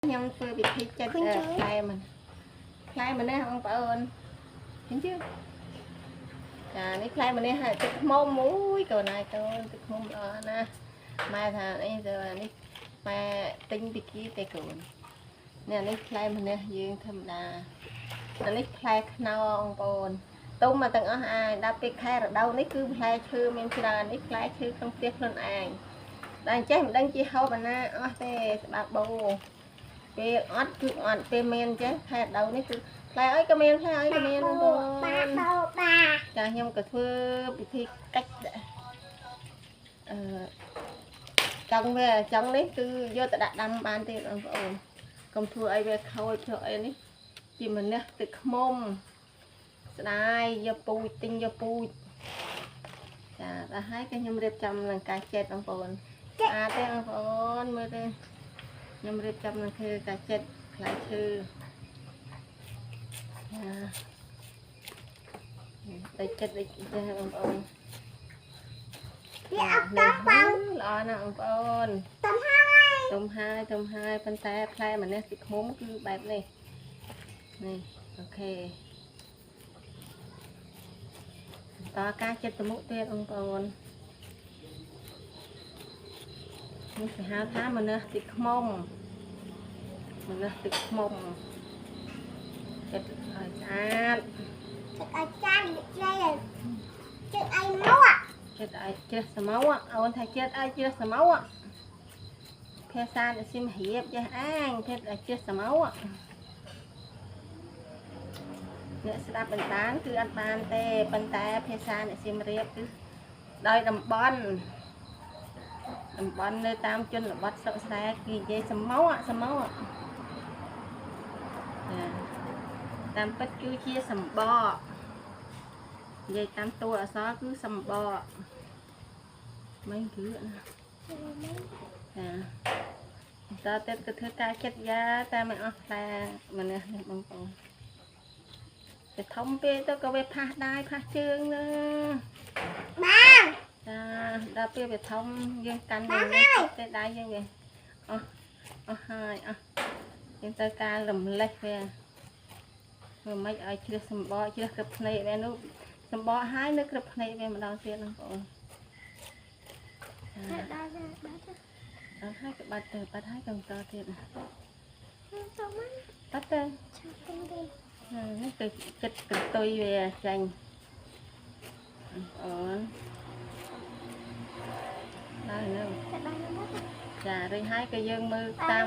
ខ្ញុំធ្វើវិធីចិត្តផ្លែមិនផ្លែម្នេះបងប្អូនឃើញជឿចានេះផ្លែម្នេះហើយទឹកខ្មុំអូយកូនហើយកូនទឹកខ្មុំល្អណាស់ម៉ែថានេះទៅនេះម៉ែទិញពីគីទេកូននេះនេះផ្លែម្នេះយើងធម្មតាអានេះផ្លែខ្នុរបងប្អូនទុំមកទាំងអស់អាយដល់ពេលខែរដូវនេះគឺផ្លែឈើមានច្រើននេះផ្លែឈើក្នុងផ្ទះខ្លួនឯងតែអញ្ចេះមិនដឹងជាហូបអាណាអស់ទេស្បាបោពេលអត់គឺអត់ពេលមានអញ្ចឹងខែដៅនេះគឺផ្លែអីក៏មានផ្លែអីក៏មានបងប្អូនចាខ្ញុំក៏ធ្វើពិធីកាច់អឺចង់វាចង់នេះគឺយកទៅដាក់ដាំបានទេបងប្អូនកុំធ្វើអីវាខូចធ្វើអីនេះជាម្នេះទឹកខ្មុំស្ដាយយកពូជទិញយកពូជចាដល់ហើយក៏ខ្ញុំរៀបចំនឹងការចិត្តបងប្អូនស្អាតទេបងប្អូនមើលទេខ្ញុំរៀបចំនឹងធ្វើការចិត្តផ្លែឈើចាដូចចិត្តដូចចេះបងប្អូន វាអត់តំបង ល្អណាស់បងប្អូន តំហើយ ទុំហើយទុំហើយប៉ុន្តែផ្លែម្នេះទឹកខ្មុំគឺបែបនេះនេះ OK តការចិត្តតមុទៀតបងប្អូននេះគេហៅថាម្នេះទឹកខ្មុំម្នេះទឹកខ្មុំចិត្តឲ្យស្អាត ចិត្តឲ្យចានជ្រៃចិត្តឲ្យមក ចិត្តឲ្យជ្រះស្មៅអូនថាចិត្តឲ្យជ្រះស្មៅភាសាអ្នកស៊ីមរៀបចេះអាងចិត្តឲ្យជ្រះស្មៅអ្នកស្ដាប់បណ្ដានគឺអត់បានទេប៉ុន្តែភាសាអ្នកសៀមរាបគឺដោយតំបន់តំបន់នៅតាមជនបទស្រុកស្រែគេនិយាយសមោសមោចាតាមពិតគឺជាសម្បកនិយាយតាមតួអក្សរគឺសម្បកមិនគឺណាចាតើទៀតក៏ធ្វើការចិត្តយ៉ាតែមិនអស់ផ្លែម្នេះនេះបងប្អូនតែធំពេកទៅក៏វាផាសដៃផាសជើងណា បង ចាដល់ពេលវាធំយើងកាន់វានេះទេដៃយើងវាអស់អស់ហើយអស់យើងត្រូវការរំលេះវាធ្វើម៉េចឲ្យជ្រះសម្បកជ្រះក្រឹបភ្នែកវានោះសម្បកហើយនៅក្រឹបភ្នែកវាម្ដងទៀតបងប្អូន ដល់ដល់ដល់ ដល់ហើយក៏បាត់ទៅបាត់ហើយក៏បន្តទៀត ទៅមក បាត់ទៅ ឆាប់ទៅទេ នេះទៅចិត្តកន្ទុយវាចាញ់បងប្អូនដល់នៅ ទៅដល់មក ចារួចហើយក៏យើងមើលតាម